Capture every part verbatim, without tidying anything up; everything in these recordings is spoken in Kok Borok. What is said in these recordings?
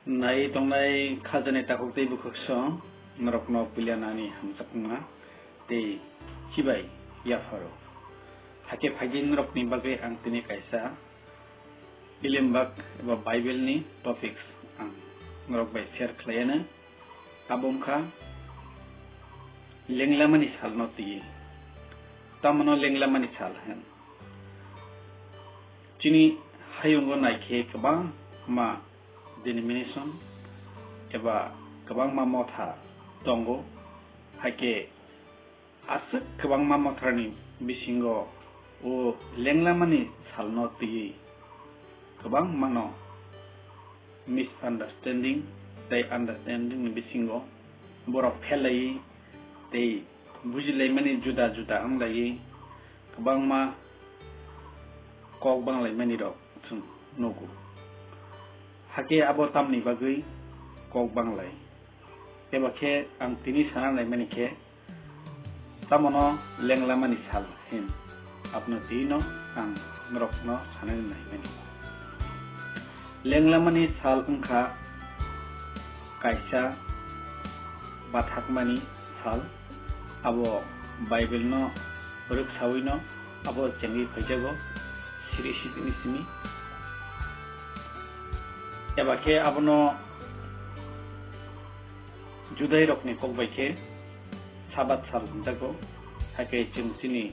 Nai tongnai khajani takhuk tei bwkhwksong norokno puila nani hamjakma tei chibai yapharo. Hakhe phaidi norokni bagwi ang tini kaisa Ilimbak eba Bible ni topics ang norok bai share khlaiano. Abo wngkha lenglamani salno twi. Tamano lenglamani sal hwn. Chini hayungo naikhe kwbangma denomination eba kwbangma motha tongo, hakhe aswk kwbangma motharni bisingo o lenglamani salno twiwi kwbangmano misunderstanding tei understanding ni bisingo borok phelaiwi tei bujilaimani juda juda wnglaiwi kwbangma kok banglaimani rok chwng nugo. Hakhe abo tamni bagwi kok banglai? Eba khe ang tini sana naimani khe, tamono lenglamani sal hin. Aboni twi no ang norokno sanani naimani. Lenglamani sal wngkha kaisa bathakmani sal. Abo Bible no rwksawi no abo chengwi phaijago siri sitini simi. Eba khe abono Judai rokni kok bai khe Sabat sal hwnjago, hakhe chwng chini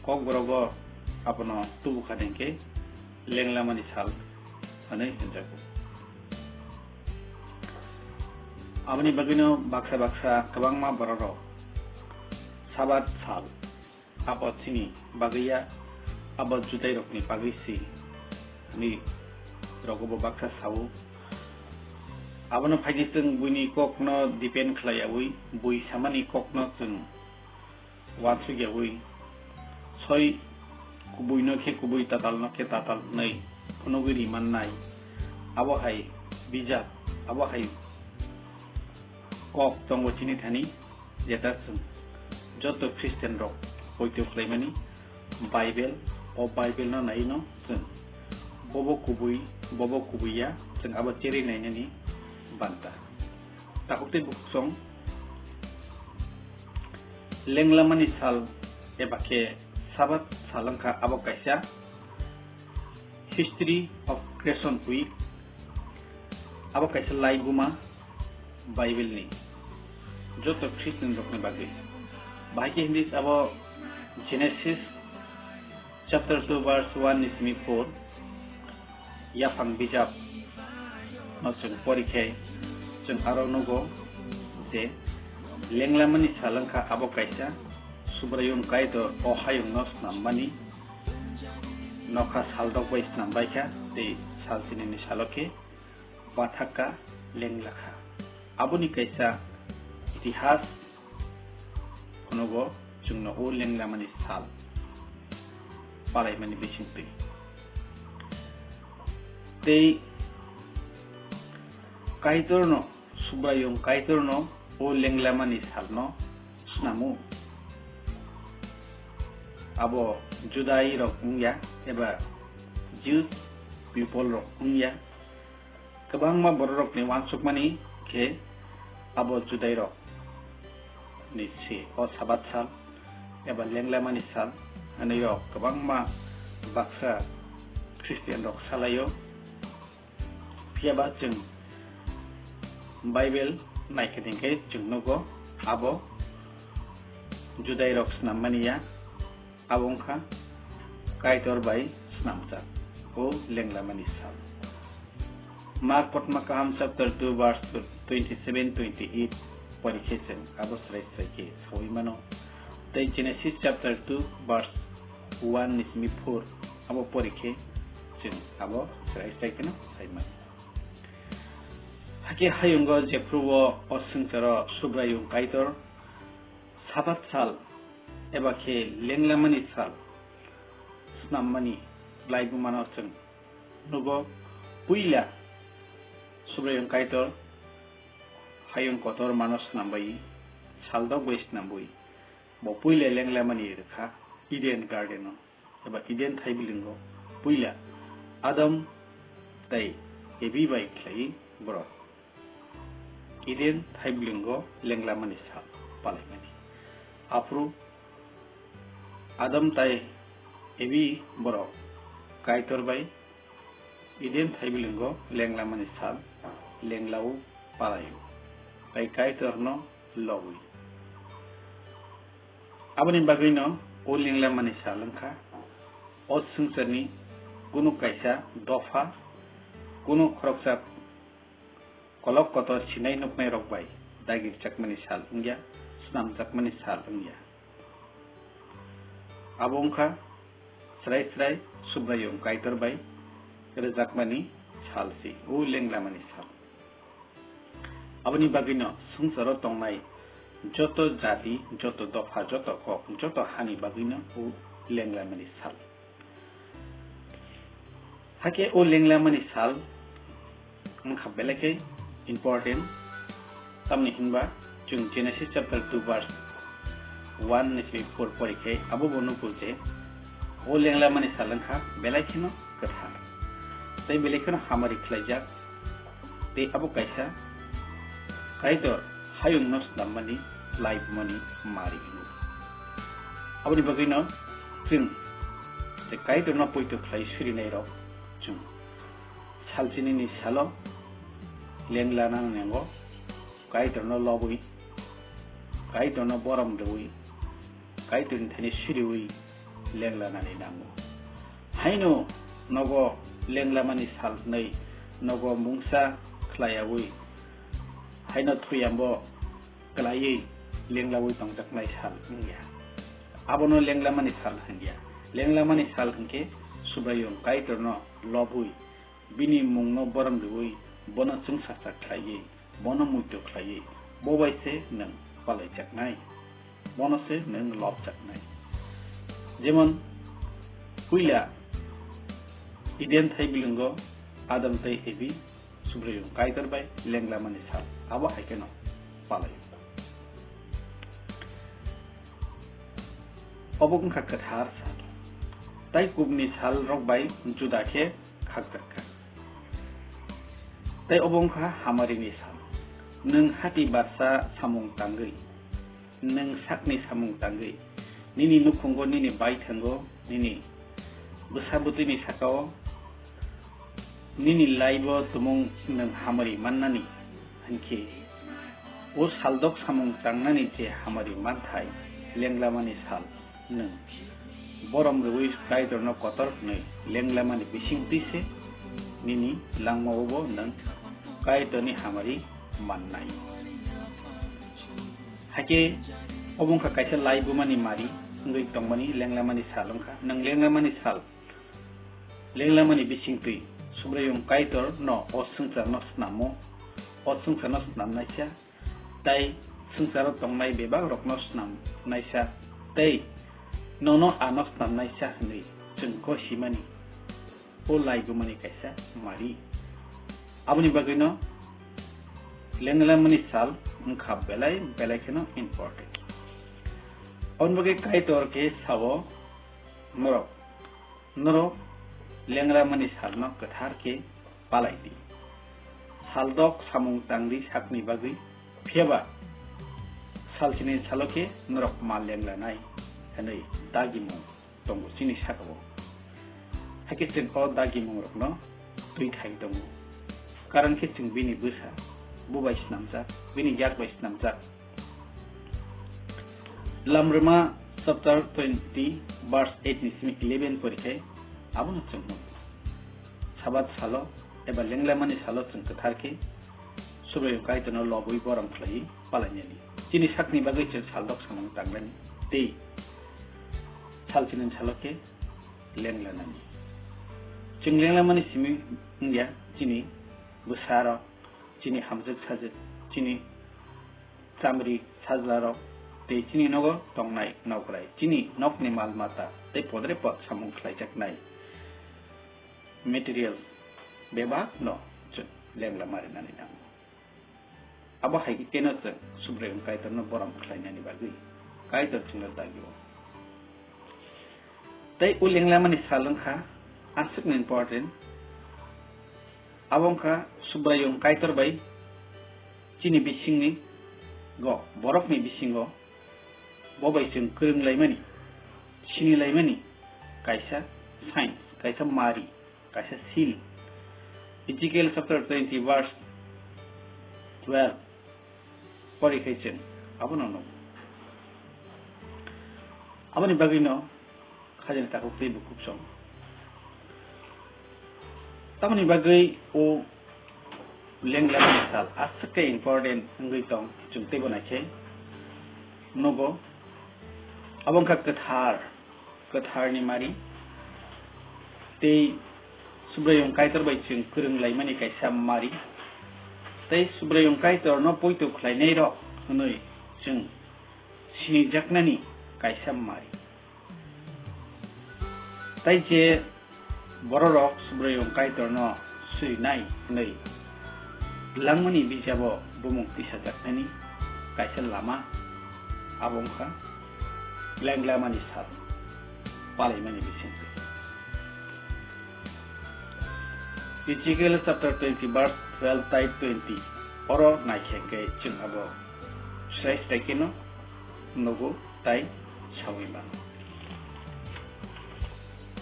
Kokborogo abono tubukha hwnkhe lenglamani sal hwnwi hwnjago. Aboni bagwino baksa baksa kwbangma bororok Sabat sal abo chini bagwi ya, abo Judairokni bagwi si, hwnwi rogobo baksa sao. Abono phaikhe chwng buini kokno depend khlaiyaui, bui samani kokno chwng uansukyaui, soi kubuino khe kubui, tatalno khe tatal hwnwi phunugwi rimannai. Abo hai bijap, abo hai kok tongo chini thani, jeta chwng joto Christian rok poito khlaimani Bible, o Bible no naiwi no chwng bobo kubui, bobo kubui ya, chwng abo cherwi nainani banta. Takhuk tei bukhuk song lenglamani sal eba khe Sabat sal wngkha, abo kaisa History of Creation Week, abo kaisa laibuma Bible ni joto Christian rokni bagwi. Bahai khe hindi abo Genesis chapter two verse one ni simi four, yaphang bijap no chwng pori khe chwng aro nugo je lenglamani sal wngkha abo kaisa Subraiyung Kaitor o hayung no snammani nokha saldok bai snam bai kha tei sal sinini salo khe bathakka lenglakha. Aboni kaisa itihas phunukgo chwngno o lenglamani sal palaimani bisingtwi. Tei Kaitorno, Subraiyung Kaitorno o lenglamani salno snamo. Abo Judai rok wngya eba Jews people rok wngya. Kwbangma bororokni uansukmani khe abo Judairok ni se o Sabat sal eba lenglamani sal hwnwi rok kwbangma baksa Christian rok salaio. Phiya ba chwng Bible naikhe hwnkhe chwng nugo abo Judairok snammani ya. Abo wngkha Kaitor bai snamjak o lenglamani sal. Mark Potma Kaham chapter two verse twenty-seven twenty-eight pori khe chwng abo srai srai khe saui mano. Tei Genesis chapter two verse one ni simi four abo pori khe chwng abo srai srai kheno sai mano. Hakhe hayungo jephru o, o swngcharo Subraiyung Kaitor Sabat sal eba khe lenglamani sal snammani laibumano chwng nugo. Puila Subraiyung Kaitor hayung kotor mano snambai, saldok bai snambui, bo puila lenglamani rwkha Eden Garden o. Eba Eden thaibilingo puila Adam tei Evi bai khlaiwi borok Eden thaibilingo lenglamani sal palaimani. Aphuru Adam tai Evi borok Kaitor bai Eden thaibilingo lenglamani sal lenglao palaio, tai Kaitorno lobwi. Aboni bagwino o lenglamani sal wngkha o swngcharni kunu kaisa dopha, kunu khoroksa kolok kotor sinai nuknairok bai dagirjakmani sal wngya, snamjakmani sal wngya. Abo wngkha srai srai Subraiyung Kaitor bai rwjakmani sal se, o lenglamani sal. Aboni bagwino swngcharo tongnai joto jati, joto dopha, joto kok, joto hani bagwino o lenglamani sal. Hakhe o lenglamani sal wngkha belai khe important, tamni hinba chwng Genesis chapter two verse one ni simi four pori khe abo bo nukgo je o lenglamani sal wngkha belai kheno kwthar tei belai kheno hamari khlaijak. Tei abo kaisa Kaitor hayungno snammani, laibumani mari hino. Aboni bagwino chwng je Kaitorno poito khlai surinairok chwng salchinini salo lengla nango, Kaitorno lobwi, Kaitorno borom rwui, Kaitorni thani siriwi lenglanani nango. Haino nogo lenglamani sal hwnwi nogo mungsa khlaiyawi, haino thuyambo kwlaiwi lenglawi tongjaknai sal wngya. Abono lenglamani sal hwngya. Lenglamani sal hwnkhe Subraiyung Kaitorno lobwi, bini mungno borom rwui bono chwngsasa khlaiwi, bono muitu khlaiwi, bo bai se nwng palaijaknai, bono se nwng lobjaknai. Jemon puila Eden thaibilingo Adam tei Evi Subraiyung Kaitor bai lenglamani sal, abo hai kheno palai. Obo wngkha kwthar sal, tai kubni sal rok bai juda khe khakjak kha. Tai obo wngkha hamarini sal. Nwng hati barsa samung tangwi, nwng sakni samung tangwi, nini nukhungo, nini baithango, nini bwsa bwtwini sakao, nini laibo tumung nwng hamari mannani hwnkhe, o saldok samung tangnani je hamari manthai lenglamani sal, nwng borom rwui Kaitorno kotor hwnwi lenglamani bisingtwi se nini langmao bo nwng Kaitorni hamari mannai. Hakhe obo wngkha kaisa laibumani mari wngwi tongmani lenglamani sal wngkha. Nwng lenglamani sal, lenglamani bisingtwi Subraiyung Kaitorno o swngcharno snamo, o swngcharno snamnaisa, tai swngcharo tongnai bebak rokno snamnaisa tei nono ano snamnaisa hwnwi chwng gosimani o laibumani kaisa mari. Aboni bagwino lenglamani sal wngkha belai belai kheno important. Aboni bagwi Kaitor khe sao, norok Norok lenglamani salno kwthar khe palai di. Saldok samung tang di sakni bagwi, phiyaba salchini salo khe norok ma lenglanai hwnwi dagimung tongo chini sakao. Hakhe chwng o dagimungrokno twi khai tongo. Karon khe chwng bini bwsa, bo bai snamjak, bini yak bai snamjak. Lamrwma chapter twenty verse eight ni simi eleven pori khe abono chwng nugo. Sabat salo eba lenglamani salo chwng kwthar khe Subraiyung Kaitorno lobwi borom khlaiwi palainani. Chini sakni bagwi chwng saldok samung tangnani tei salchini salo khe lenglanani. Chwng lenglamani simi wngya chini bwsarok, chini hamjwk sajwk, chini chamri sajlarok tei chini nogo tongnai nokrai, chini nokni mal mata tei podre pod samung khlaijaknai material bebakno chwng lengla marinani nango. Abo hai khe keno chwng Subraiyung Kaitorno borom khlainani bagwi Kaitor chwngno dagio. Tei o lenglamani sal wngkha aswkno important, Abo wngkha Subraiyung Kaitor bai chini bisingni go, borokni bisingo bo bai chwng kwrwng laimani, sini laimani kaisa sign, kaisa mari, kaisa seal. Ezekiel chapter twenty verse twelve pori khai chwng abono nugo. Aboni bagwino khajani takhuk tei bukhuk song. Tamoni bagwi o lenglamani sal aswk khe important wngwi tong, chwng teibo naikhe nugo. Abo wngkha kwthar, kwtharni mari, tei Subraiyung Kaitor bai chwng kwrwng laimani kaisa mari, tei Subraiyung Kaitorno poito khlainairok hwnwi chwng sinijaknani kaisa mari. Tai je bororok Subraiyung Kaitorno srinai hwnwi langmani bijabo bumung tisajaknani kaisa lama, abo wngkha lenglamani sal palaimani bisingtwi. Ezekiel chapter twenty verse twelve tai twenty, oro naikhe hwnkhe chwng abo srai srai kheno nugo tai saui mano.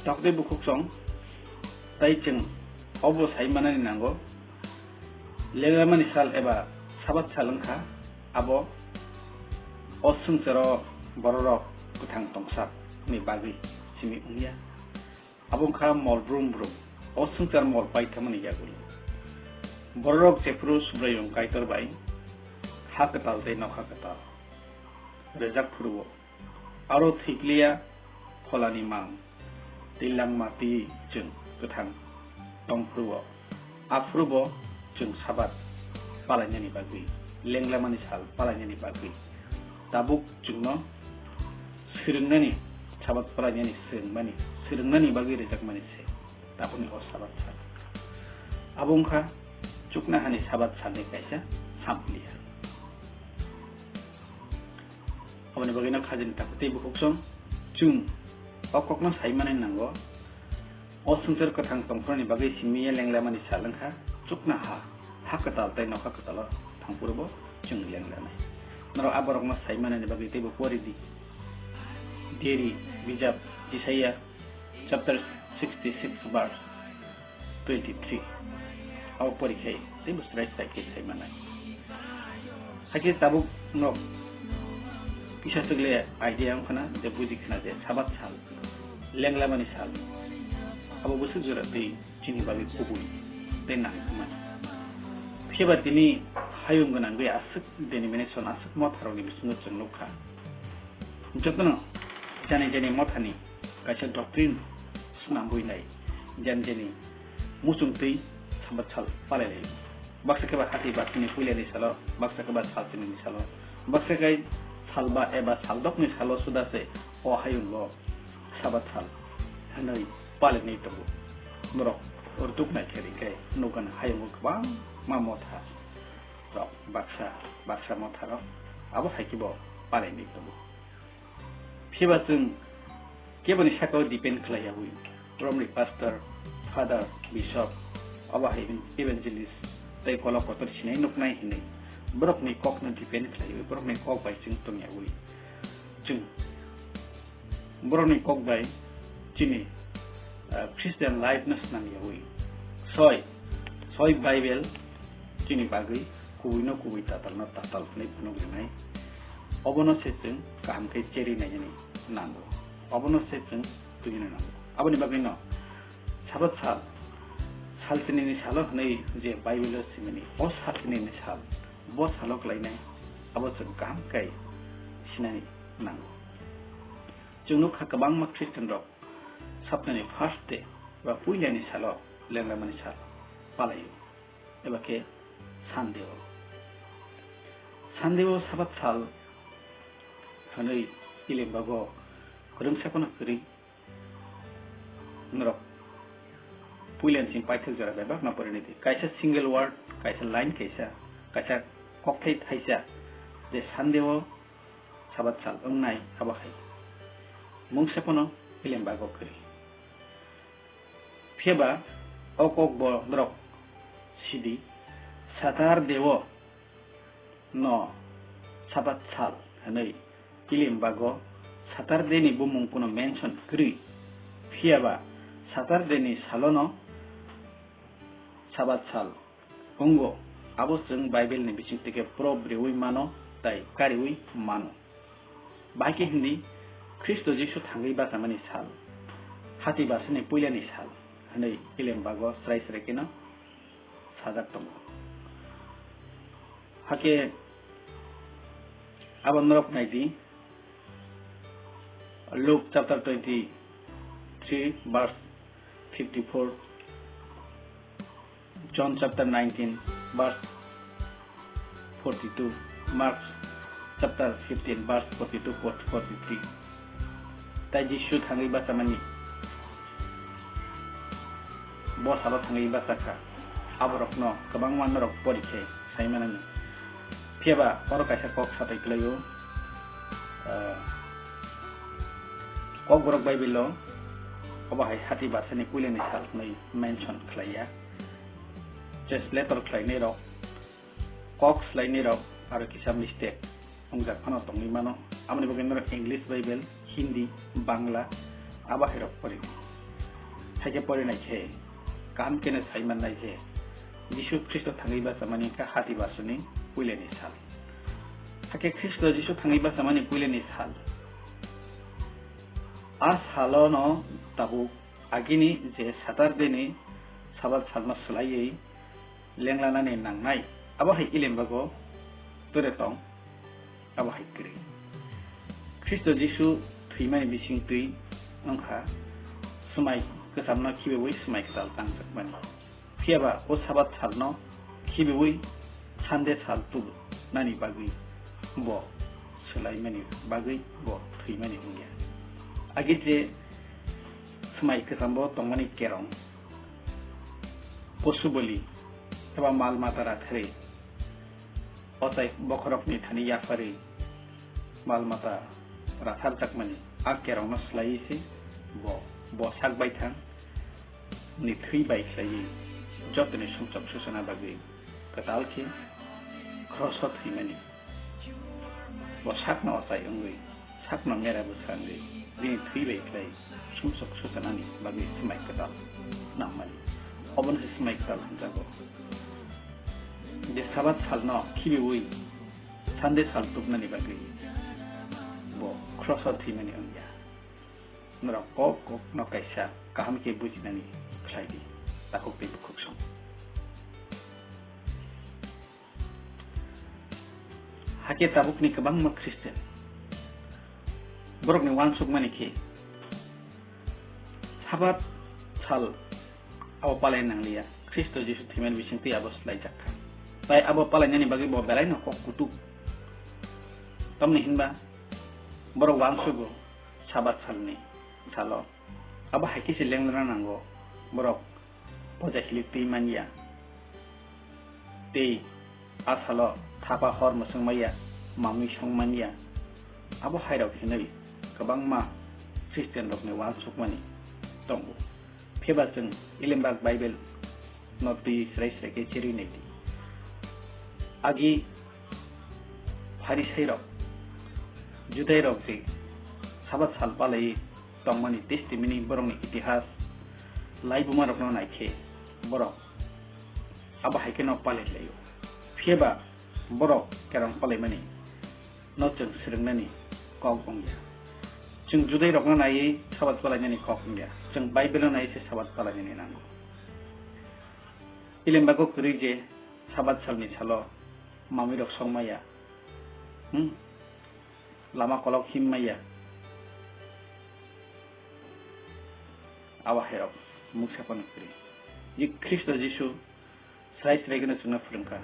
Tokdei bukhuk song tai chwng obo sai manani nango, lenglamani sal eba Sabat sal wngkha, abo o swngcharo bororok kwthang tongsak ni bagwi simi wngya. Abo wngkha mol brum brum, o swngchar mol paithamani yagulo. Bororok jephuru Subraiyung Kaitor bai ha kwtal tei nokha kwtal rwjak phuru-o, aro thwikliya pholani mang tei langma twiwi chwng kwthang tong phuru-o, aphuru bo chwng Sabat palainani bagwi, lenglamani sal palainani bagwi tabuk chwngno swrwngnani, Sabat palainani swrwngmani, swrwngnani bagwi rwjakmani se tabukni o Sabat sal. Abo wngkha chuknohani Sabat salni kaisa sampliya. Aboni bagwino khajani takhuk tei bukhuk song chwng o kokno sai manwi nango. O swngchar kwthang tongphuruni bagwi simi ya lenglamani sal wngkha chuknoha, ha kwtal tei nokha kwtalo thangphuru bo chwng lenglanai. Norok a borokno sai manani bagwi teibo pori di. Diary bijap Isaiah chapter sixty-six verse twenty-three. Abo pori khai teibo srai srai khe sai manai. Hakhe tabuk nok kisa twkle idea wngkhana je buji khana je Sabat sal, lenglamani sal, abo bwswk jora tei chini bagwi kubui tei nangkukmani. Phiya ba tini hayung gwnangwi aswk denomination, aswk motharokni bisingo chwng nukha. Jotono jani jani mothani kaisa doctrine swnambui nai, jani jani muchung twi Sabat sal palai lai. Baksa khe ba hati baksa ni puila ni salo, baksa khe ba sal tini ni salo, baksa khe sal ba eba sal dok ni salo suda se o hayung bo Sabat sal hwnwi palai nai tongo. Borok rwtuk nai khe ring khe nukgani hayung o kwbangma motha rok, baksa baksa motha rok abo hai khe bo palai nai tongo. Phiya ba chwng keboni sakao depend khlai yaui, romni pastor, father, bishop, obo hai evangelist tei kolok kotor sinai nuknai hinwi borokni kokno depend khlaiwi, borokni kok bai chwng tong yaui. Chwng borokni kok bai chini, ah, Christian life no swnam yaui. Soi, soi Bible chini bagwi kubui no kubui, tatal no tatal hwnwi phunuk rinai. Obono se chwng kaham khe cheri nainani nango. Obono se chwng twi no nango. Aboni bagwi no Sabat sal, sal tini ni salo hwnwi je Bible o simini, o sal tini ni sal, bo salo klainai, abo chwng kaham khe sinani nango. Chwng nukha kwbangma Christian rok Saptani first day ba puilani salo lenglamani sal palaio, eba khe Sunday o. Sunday o Sabat sal hwnwi ilimbago kwrwngsa phano kwrwi norok puilani simi paithak jora bebak no porinai di. Kaisa single word, kaisa line kaisa, kaisa kokthai thaisa je Sunday o Sabat sal wngnai abo hai. Mungsa phano ilimbago kwrwi. Phiya ba o kok bo norok Sidi, Saturday-o no Sabat sal hwnwi Ilimbago Saturday-ni bumung kuno mention kwrwi, phiyaba Saturday-ni salono Sabat sal wngo, abo chwng Bible-ni bisingtwi khe prob riui mano tei kariui mano. Bahai khe hindi Khristo Jisu thangwi bachamani sal, hati basani puilani sal hwnwi Ilimbago srai srai kheno sajak tongo. Hakhe abo norok nai di, Luke chapter twenty-three verse fifty-four, John chapter nineteen verse forty-two, Mark chapter fifteen verse forty-two, forty-three. Tai Jisu thangwi bachamani, bo salo thangwi bachakha, aborokno kwbangma norok pori khe sai manani. Phiyaba oro kaisa kok satai kwlaio, ah, Kokborok Bible-o obo hai hati basani puilani sal hwnwi mention khlaiya. Translator khlainairok, kok swlainairok aro kisa mistake wngjak phano tongwi mano. Aboni bagwi norok English Bible, Hindi, Bangla abo hairok pori. Haikhe porinai khe kaham kheno sai mannai je Jisu Khristo thangwi bachamani wngkha hati basani puilani sal. Hakhe Khristo Jisu thangwi bachamani puilani sal. A salono tabuk agini je Saturday-ni Sabat salno swlaiwi lenglanani nangnai, abo hai Ilimbago tere tong, abo hai kwrwi. Khristo Jisu thwimani bisingtwi wngkha swmai kwchamno khibiui swmai kwtal tangjakmani. Phiyaba o Sabat salno khibiui Sunday sal tubunani bagwi bo swlaimani bagwi bo thwimani wngya. Agi je swmai kwchambo tongmani kerong, posu boli eba mal mata ratharwi, ochai bokhorokni thani yapharwi mal mata ratharjakmani a kerongno swlaiwi se bo, bo sak baithang ni thwi bai khlaiwi jotoni sumsok susana bagwi kwtal khe khroso thwimani. Bo sakno ochai wngwi, sakno mera bwsa wngwi, bini thwi bai khlai sumsok susanani bagwi swmai kwtal nammani. Obono se swmai kwtal hwnjago. Je Sabat salno khibiui Sunday sal tubnani bagwi bo khroso thwimani wngya. Norok kok kokno kaisa kaham khe bujinani khlai di, takhuk tei bukhuk song. Hakhe tabukni kwbangma Christian borokni uansukmani khe Sabat sal abo palai nangliya, Khristo Jisu thwimani bisingtwi abo swlaijak kha. Tai abo palainani bagwi bo belaino kok kutuk. Tamni hinba borok uansugo Sabat salni salo abo hai khe se lenglana nango, borok poja hilik twi manya. Tei a salo thapa hor mwswng maya, mamwi song manya. Abo hairok hinwi kwbangma Christian rokni uansukmani tongo. Phiba chwng Ilimbak Bible no twi srai srai khe cherwi nai di. Agi Pharisai rok, Judai rok je Sabat sal palai tongmani testimony, borokni itihas, laibuma rokno naikhe borok abo hai kheno palai laio. Phiba borok kerong palaimani no chwng swrwngnani kok wngya. Chwng Judai rokno naiwi Sabat palainani kok wngya. Chwng Bible no naiwi se Sabat palainani nango. Ilimbago kwrwi je Sabat salni salo mamwi rok song maya, hmm? Lama kolok him maya. Abo hai rok mungsa phano kwrwi. Je Khristo Jisu srai srai kheno chwngno phwrwngkha.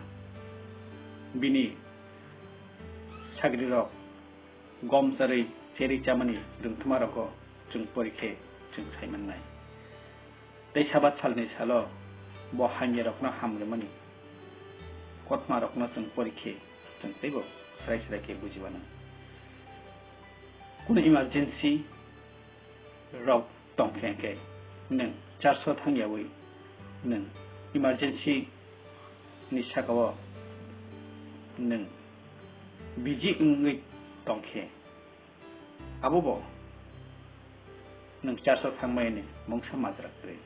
Bini sagrirok gom charwi cherwi chamani rwngthoma rogo chwng porikhe chwng sai mannai. Tei Sabat salni salo bo hamyarokno ham rwmani kothoma rokno chwng porikhe chwng teibo srai srai khe buji mano. Kunu emergency rok tong khe hwnkhe nwng church o thang yaui nwng emergency ni saka o nwng biji wngwi tongkhe, abo bo nwng church o thangmani mungsa majra kwrwi.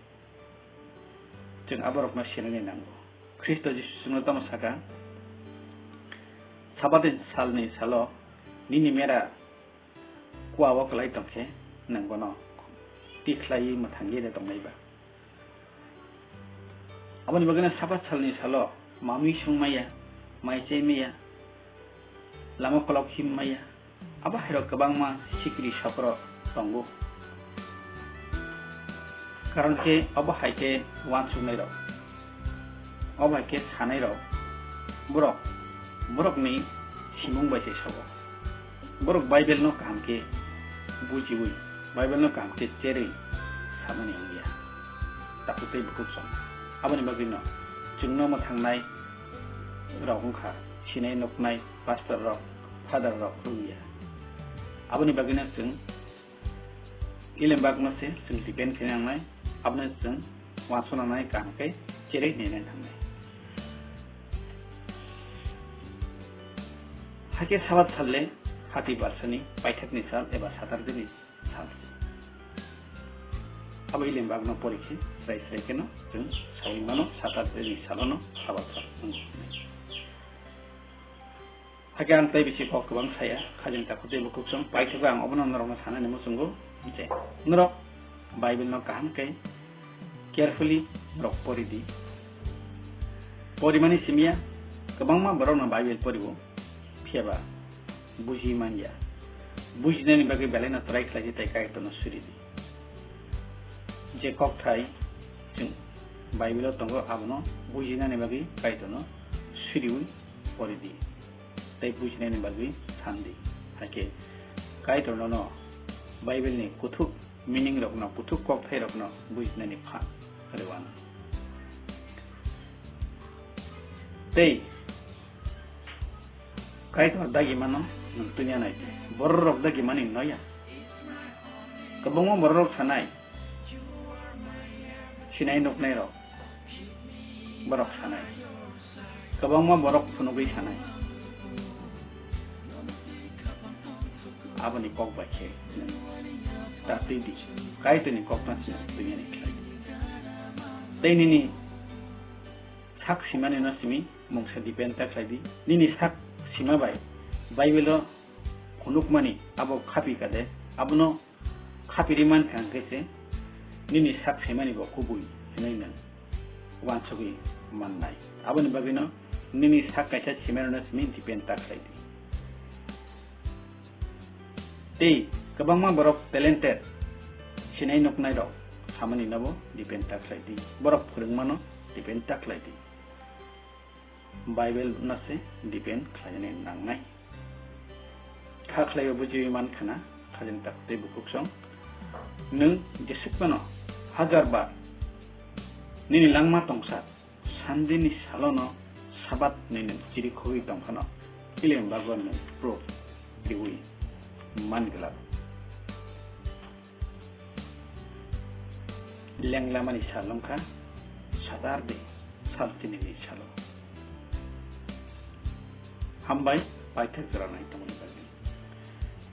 Chwng aborokno sinani nango. Khristo Jisu chwngno tamo saka, "Sabat salni salo nini mera kua o kwlai tongkhe, nwng bono tikhlaiwi mwthangwi de tongnai ba?" Aboni bagwino Sabat salni salo manwi song maya, mai chai maya, lama kolok him maya, abo hairok kwbangma sikiri sokrok tongo. Karon khe obo hai khe uansuknairok, obo hai khe sanairok borok borokni simung bai se sobo. Borok Bible no kaham khe bujiwi, Bible no kaham khe cherwi samani wngya. Takhuk tei bukhuk song. Aboni bagwino chwngno mwthangnai rok wngkha, sinai nuknai pastor rok, father rok wngya. Aboni bagwino chwng Ilembakno se chwng depend khe nangnai, abono chwng uansukna nai kaham khe cherwi hinwi nai thangnai. Hakhe Sabat salle hati barsani paithakni sal eba Saturday ni sal se. Abo Ilembakno pori khe srai srai kheno chwng saui mano Saturday ni salono Sabat sal wngwi. Hakhe ang tei bisi kok kwbang saya, khajang takhuk tei bukhuk song, paithago ang obono norokno sanani muchungo je norok Bible no kaham khe carefully norok pori di. Porimani simiya kwbangma borokno Bible poribo, phiyaba buji manya. Bujinani bagwi belaino try khlai di tei Kaitorno suri di. Je kokthai chwng Bible o tongo, abono bujinani bagwi Kaitorno suriwi pori di tei bujinani bagwi san di. Hakhe Kaitor nono Bible ni kuthuk meaning rokno, kuthuk kokthai rokno bujinani phan rwano. Tei Kaitor dagi mano nwng tunya nai di. Borok rok dagi mani noya. Kwbangma borok rok sanai. Sinai nuknai rok. Borok sanai. Kwbangma borok phunugwi sanai. Aboni kok bai khe nwng ta twi di. Kaitorni kok no sini tunya ni khlai. Tei nini sak simani no simi mungsa depend ta khlai di. Nini sak sima bai Bible o phunukmani abo khapi kha de, abono khapiri man kha hwnkhe se nini sak simani bo kubui hinwi nwng uansugwi mannai. Aboni bagwino nini sak kaisa simani no simi depend ta khlai di. Tei kwbangma borok talented sinai nuknai rok samani no bo depend ta khlai di. Borok phwrwngmano depend ta khlai di. Bible no se depend khlainani nangnai. Kha khlaiwi bujiwi man khana, khajang takhuk tei bukhuk song. Nwng jesuk phano hajar bar nini langma tongsa, Sunday ni salono Sabat ni nwng chiri khogwi tong phano, Ilembak o nwng proof riwi man glak. Lenglamani sal wngkha Saturday, sal tinini salo. Hambai, paithak jora nai tongmani bagwi.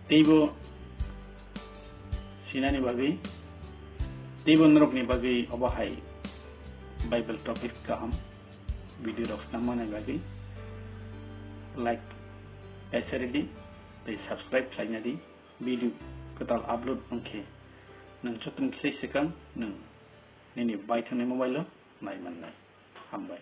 Teibo sinani bagwi, teibo norokni bagwi obo hai Bible topic kaham video rok snam manai bagwi like kaisa ridi tei subscribe khlaina di. Video kwtal upload wngkhe nwng jotono khlai swkang nwng nini baithangni mobile o nai mannai. Hambai.